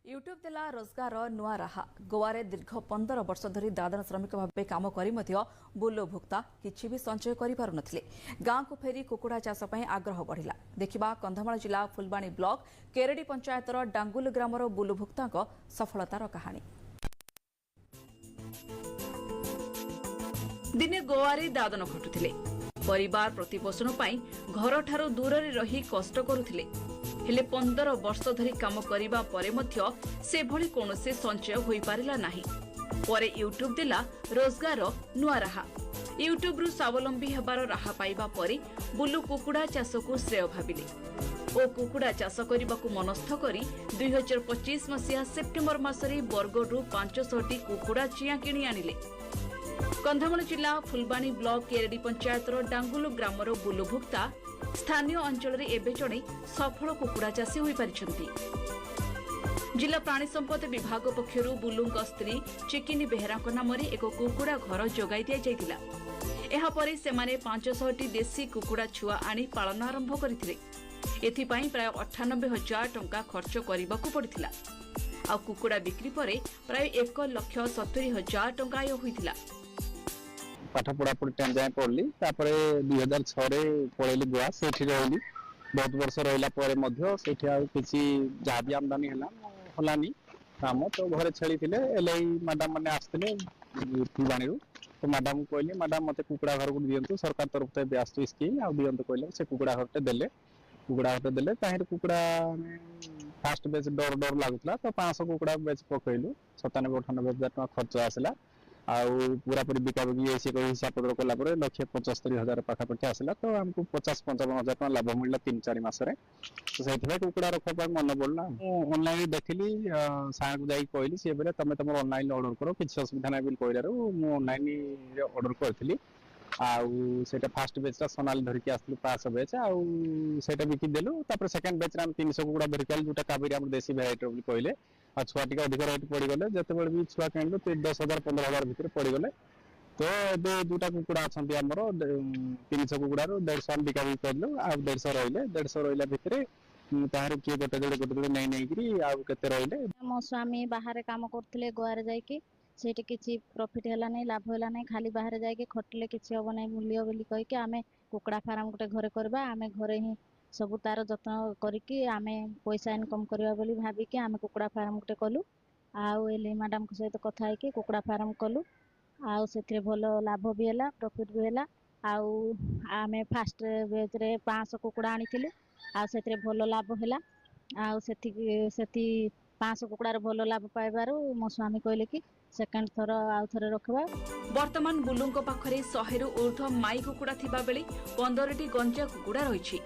YouTube ଦେଲା ରୋଜଗାର ନୂଆ ରାହା। ଗୋଆରେ ଦୀର୍ଘ 15 ବର୍ଷ ଧରି ଦାଦନ ଶ୍ରମିକ ଭାବେ କାମ କରି ମଧ୍ୟ ବୁଲୁ ଭୁକ୍ତା କିଛି ବି ସଞ୍ଚୟ କରିପାରୁନଥିଲେ। ଗାଁକୁ ଫେରି କୁକୁଡ଼ା ଚାଷ ପାଇଁ ଆଗ୍ରହ ବଢ଼ିଲା। ଦେଖିବା କନ୍ଧମାଳ ଜିଲ୍ଲା ଫୁଲବାଣୀ ବ୍ଲକ କେରେଡି ପଞ୍ଚାୟତର ଡାଙ୍ଗୁଲ ଗ୍ରାମର ବୁଲୁ ଭୁକ୍ତାଙ୍କ ସଫଳତାର କାହାଣୀ। ଦିନେ ଗୋଆରେ ଦାଦନ ଖଟୁଥିଲେ। ପରିବାର ପ୍ରତିପୋଷଣ ପାଇଁ ଘରଠାରୁ ଦୂରରେ ରହି କଷ୍ଟ କରୁଥିଲେ। ହେଲେ 15 ବର୍ଷ ଧରି କାମ କରିବା ପରେ ମଧ୍ୟ ସେଭଳି କୌଣସି ସଞ୍ଚୟ ହୋଇପାରିଲା ନାହିଁ। ପରେ ୟୁଟ୍ୟୁବ୍ ଦେଲା ରୋଜଗାର ନୂଆ ରାହା। ୟୁଟ୍ୟୁବ୍ରୁ ସ୍ୱାବଲମ୍ବୀ ହେବାର ରାହା ପାଇବା ପରେ ବୁଲୁ କୁକୁଡ଼ା ଚାଷକୁ ଶ୍ରେୟ ଭାବିଲେ ଓ କୁକୁଡ଼ା ଚାଷ କରିବାକୁ ମନସ୍ଥ କରି 2025 ମସିହା ସେପ୍ଟେମ୍ବର ମାସରେ ବରଗଡ଼ରୁ 500ଟି କୁକୁଡ଼ା ଚିଆଁ କିଣି ଆଣିଲେ। କନ୍ଧମାଳ ଜିଲ୍ଲା ଫୁଲବାଣୀ ବ୍ଲକ କେରେଡି ପଞ୍ଚାୟତର ଡାଙ୍ଗୁଲୁ ଗ୍ରାମର ବୁଲୁ ଭୁକ୍ତା ସ୍ଥାନୀୟ ଅଞ୍ଚଳରେ ଏବେ ଜଣେ ସଫଳ କୁକୁଡ଼ା ଚାଷୀ ହୋଇପାରିଛନ୍ତି। ଜିଲ୍ଲା ପ୍ରାଣୀ ସମ୍ପଦ ବିଭାଗ ପକ୍ଷରୁ ବୁଲୁଙ୍କ ସ୍ତ୍ରୀ ଚିକିନି ବେହେରାଙ୍କ ନାମରେ ଏକ କୁକୁଡ଼ା ଘର ଯୋଗାଇ ଦିଆଯାଇଥିଲା। ଏହାପରେ ସେମାନେ 500ଟି ଦେଶୀ କୁକୁଡ଼ା ଛୁଆ ଆଣି ପାଳନ ଆରମ୍ଭ କରିଥିଲେ। ଏଥିପାଇଁ ପ୍ରାୟ 98 ହଜାର ଟଙ୍କା ଖର୍ଚ୍ଚ କରିବାକୁ ପଡ଼ିଥିଲା। ଆଉ କୁକୁଡ଼ା ବିକ୍ରି ପରେ ପ୍ରାୟ 1,70,000 ଟଙ୍କା ଆୟ ହୋଇଥିଲା। ପାଠ ପଢାପଢି 10 ଯାଏଁ ପଢିଲି। ତାପରେ 2006ରେ ପଳେଇଲି ଗୋଆ। ସେଇଠି ରହିଲି ବହୁତ ବର୍ଷ। ରହିଲା ପରେ ମଧ୍ୟ ସେଇଠି ଆଉ କିଛି ଯାହା ବି ଆମଦାନୀ ହେଲା, ହେଲାନି କାମ। ତ ଘରେ ଛେଳି ଥିଲେ, ଏଲ୍ଆଇ ମ୍ୟାଡାମ ମାନେ ଆସିଥିଲେ ଫୁଲବାଣୀରୁ। ତ ମ୍ୟାଡାମକୁ କହିଲି, "ମ୍ୟାଡାମ, ମତେ କୁକୁଡ଼ା ଘରକୁ ଦିଅନ୍ତୁ। ସରକାର ତରଫ ତ ଏବେ ଆସୁଛି ସ୍କିମ୍, ଆଉ ଦିଅନ୍ତୁ" କହିଲେ। ସେ କୁକୁଡ଼ା ଘରଟେ ଦେଲେ। କୁକୁଡ଼ା ଘରଟେ ଦେଲେ, ତାହିଁରେ କୁକୁଡ଼ା ଫାଷ୍ଟ ବେଚ୍ ଡର ଡର ଲାଗୁଥିଲା। ତ 500 କୁକୁଡ଼ା ବେଚ୍ ପକେଇଲୁ। 97-98 ହଜାର ଟଙ୍କା ଖର୍ଚ୍ଚ ଆସିଲା। ଆଉ ପୁରାପୁରି ବିକାବିକି ଇଏ ସିଏ କରି ହିସାବ ପତ୍ର କଲା ପରେ 1,75,000 ପାଖାପାଖି ଆସିଲା। ତ ଆମକୁ 50-55 ହଜାର ଟଙ୍କା ଲାଭ ମିଳିଲା 3-4 ମାସରେ। ତ ସେଇଥିପାଇଁ କୁକୁଡ଼ା ରଖିବା ପାଇଁ ମନ ପଡ଼ିଲା। ମୁଁ ଅନଲାଇନ ଦେଖିଲି, ସାର୍ଙ୍କୁ ଯାଇକି କହିଲି। ସିଏ କହିଲେ, "ତମେ ତମର ଅନଲାଇନ ଅର୍ଡର କର, କିଛି ଅସୁବିଧା ନାହିଁ" ବୋଲି କହିଲାରୁ ମୁଁ ଅନଲାଇନରେ ଅର୍ଡର କରିଥିଲି। ଆଉ ସେଇଟା ଫାଷ୍ଟ ବେଚ୍ ଟା ସୋନାଲି ଧରିକି ଆସିଥିଲୁ, 500 ବେଚ୍, ଆଉ ସେଇଟା ବିକି ଦେଲୁ। ତାପରେ ସେକେଣ୍ଡ ବେଚ୍ ରେ ଆମେ 300 କୁକୁଡ଼ା ଧରିକି ଆଣିଲୁ, ଯୋଉଟା କାବେରୀ, ଆମର ଦେଶୀ ଭେରାଇଟିର ବୋଲି କହିଲେ। ଆଉ ଛୁଆ ଟିକେ ଅଧିକ ରେଟ୍ ପଡ଼ିଗଲେ। ଯେତେବେଳେ ବି ଛୁଆ କିଣିଲୁ, 10 ହଜାର 15 ହଜାର ଭିତରେ ପଡ଼ିଗଲେ। ତ ଏବେ ଯୋଉଟା କୁକୁଡ଼ା ଅଛନ୍ତି ଆମର, 300 କୁକୁଡ଼ାରୁ 150 ଆମେ ବିକାବିକି କରିଲୁ, ଆଉ 150 ରହିଲେ। 150 ରହିଲା ଭିତରେ ତାହାର କିଏ ଗୋଟେ ଯୋଡ଼େ ଗୋଟେ ଯୋଡ଼େ ନେଇ ନେଇକିରି ଆଉ କେତେ ରହିଲେ। ମୋ ସ୍ୱାମୀ ବାହାରେ କାମ କରୁଥିଲେ ଗୋଆରେ ଯାଇକି। ସେଇଠି କିଛି ପ୍ରଫିଟ୍ ହେଲା ନାହିଁ, ଲାଭ ହେଲା ନାହିଁ। ଖାଲି ବାହାରେ ଯାଇକି ଖଟିଲେ କିଛି ହବ ନାହିଁ ମୂଲ୍ୟ ବୋଲି କହିକି ଆମେ କୁକୁଡ଼ା ଫାର୍ମ ଗୋଟେ ଘରେ କରିବା, ଆମେ ଘରେ ହିଁ ସବୁ ତାର ଯତ୍ନ କରିକି ଆମେ ପଇସା ଇନକମ୍ କରିବା ବୋଲି ଭାବିକି ଆମେ କୁକୁଡ଼ା ଫାର୍ମ ଗୋଟେ କଲୁ। ଆଉ ଏଲି ମ୍ୟାଡ଼ାମଙ୍କ ସହିତ କଥା ହେଇକି କୁକୁଡ଼ା ଫାର୍ମ କଲୁ। ଆଉ ସେଥିରେ ଭଲ ଲାଭ ବି ହେଲା, ପ୍ରଫିଟ୍ ବି ହେଲା। ଆଉ ଆମେ ଫାଷ୍ଟ ବେଚରେ 500 କୁକୁଡ଼ା ଆଣିଥିଲୁ, ଆଉ ସେଥିରେ ଭଲ ଲାଭ ହେଲା। ଆଉ ସେତିକି ସେଠି 500 କୁକୁଡ଼ାର ଭଲ ଲାଭ ପାଇବାରୁ ମୋ ସ୍ୱାମୀ କହିଲେ କି ସେକେଣ୍ଡ ଥର ଆଉ ଥରେ ରଖିବା। ବର୍ତ୍ତମାନ ବୁଲୁଙ୍କ ପାଖରେ 100ରୁ ଉର୍ଦ୍ଧ୍ୱ ମାଇ କୁକୁଡ଼ା ଥିବାବେଳେ 15ଟି ଗଞ୍ଜା କୁକୁଡ଼ା ରହିଛି।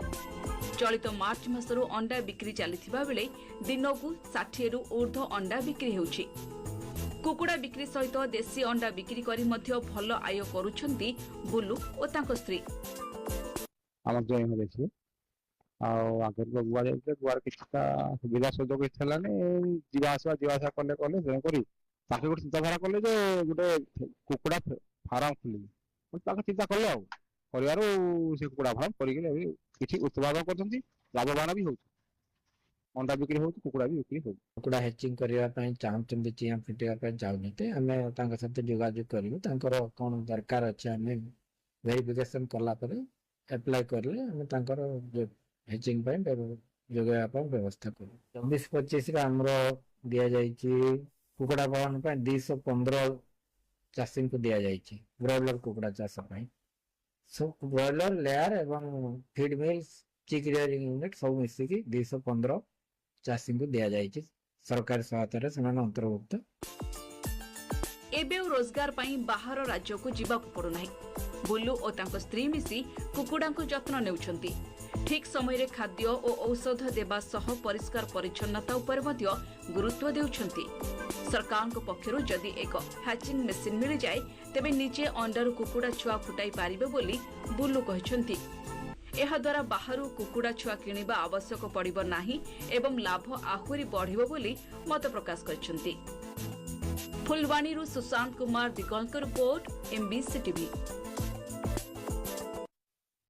ଚଳିତ ମାର୍ଚ୍ଚ ମାସରୁ ଅଣ୍ଡା ବିକ୍ରି ଚାଲିଥିବା ବେଳେ ଦିନକୁ 60ରୁ ଉର୍ଦ୍ଧ୍ୱ ଅଣ୍ଡା ବିକ୍ରି ହେଉଛି। କୁକୁଡ଼ା ବିକ୍ରି ସହିତ ଦେଶୀ ଅଣ୍ଡା ବିକ୍ରି କରି ମଧ୍ୟ ଭଲ ଆୟ କରୁଛନ୍ତି ବୁଲୁ ଓ ତାଙ୍କ ସ୍ତ୍ରୀ। ଆମର ଜଇଁ ହେଇଛି। ଆଉ ଆଗରୁ ତ ଗୁଆ ଯାଇଥିଲେ, ଗୁଆର କିଛିଟା ସୁବିଧା ସୁଯୋଗ କିଛି ହେଲାନି। ଯିବା ଆସିବା ଯିବା ଆସିବା କଲେ କଲେ। ତେଣୁକରି ତାଙ୍କେ ଗୋଟେ ଚିନ୍ତାଧାରା କଲେ ଯେ ଗୋଟେ କୁକୁଡ଼ା ଫାର୍ମ ଖୋଲିବି। ତାଙ୍କ ଚିନ୍ତା କଲେ, ଆଉ କରିବାରୁ ସେ କୁକୁଡ଼ା ଫାର୍ମ କରିକି ଏବେ କିଛି ଉତ୍ପାଦନ କରୁଛନ୍ତି, ଲାଭବାନ ବି ହଉଛି। ଅଣ୍ଡା ବିକ୍ରି ହଉଛି, କୁକୁଡ଼ା ବି ବିକ୍ରି ହଉଛି। କୁକୁଡ଼ା ହ୍ୟାଚିଂ କରିବା ପାଇଁ ଚାହୁଁଛନ୍ତି, ଚିଆଁ ଫୁଟିବା ପାଇଁ ଚାହୁଁଛନ୍ତି, ଆମେ ତାଙ୍କ ସହିତ ଯୋଗାଯୋଗ କରିବୁ। ତାଙ୍କର କଣ ଦରକାର ଅଛି, ଆମେ ଭେରିଫିକେସନ କଲା ପରେ ଆପ୍ଲାଏ କଲେ ଆମେ ତାଙ୍କର ହ୍ୟାଚିଂ ପାଇଁ ଯୋଗାଇବା ପାଇଁ ବ୍ୟବସ୍ଥା କରିବୁ। 24-25ରେ ଆମର ଦିଆଯାଇଛି କୁକୁଡ଼ା ପାଳନ ପାଇଁ 215 ଚାଷୀଙ୍କୁ ଦିଆଯାଇଛି ବ୍ରଏଲର କୁକୁଡ଼ା ଚାଷ ପାଇଁ। ସବୁ ବ୍ରଏଲର, ଲେୟାର ଏବଂ ଫିଡ୍ ମିଲ୍ସ, ଚିକ୍ ରିୟରିଂ ୟୁନିଟ୍ ସବୁ ମିଶିକି 215 ଚାଷୀଙ୍କୁ ଦିଆଯାଇଛି। ସରକାରୀ ସହାୟତାରେ ସେମାନେ ଅନ୍ତର୍ଭୁକ୍ତ। ଏବେ ଆଉ ରୋଜଗାର ପାଇଁ ବାହାର ରାଜ୍ୟକୁ ଯିବାକୁ ପଡୁନାହିଁ। ବୁଲୁ ଓ ତାଙ୍କ ସ୍ତ୍ରୀ ମିଶି କୁକୁଡ଼ାଙ୍କୁ ଯତ୍ନ ନେଉଛନ୍ତି। ଠିକ୍ ସମୟରେ ଖାଦ୍ୟ ଓ ଔଷଧ ଦେବା ସହ ପରିଷ୍କାର ପରିଚ୍ଛନ୍ନତା ଉପରେ ମଧ୍ୟ ଗୁରୁତ୍ୱ ଦେଉଛନ୍ତି। ସରକାରଙ୍କ ପକ୍ଷରୁ ଯଦି ଏକ ହ୍ୟାଚିଂ ମେସିନ୍ ମିଳିଯାଏ, ତେବେ ନିଜେ ଅଣ୍ଡାରୁ କୁକୁଡ଼ା ଛୁଆ ଫୁଟାଇ ପାରିବେ ବୋଲି ବୁଲୁ କହିଛନ୍ତି। ଏହାଦ୍ୱାରା ବାହାରୁ କୁକୁଡ଼ା ଛୁଆ କିଣିବା ଆବଶ୍ୟକ ପଡ଼ିବ ନାହିଁ ଏବଂ ଲାଭ ଆହୁରି ବଢ଼ିବ ବୋଲି ମତ ପ୍ରକାଶ କରିଛନ୍ତି। ଫୁଲବାଣୀରୁ ସୁଶାନ୍ତ କୁମାର ଦିଗଲଙ୍କ ରିପୋର୍ଟ, ଏମ୍ବିସି ଟିଭି।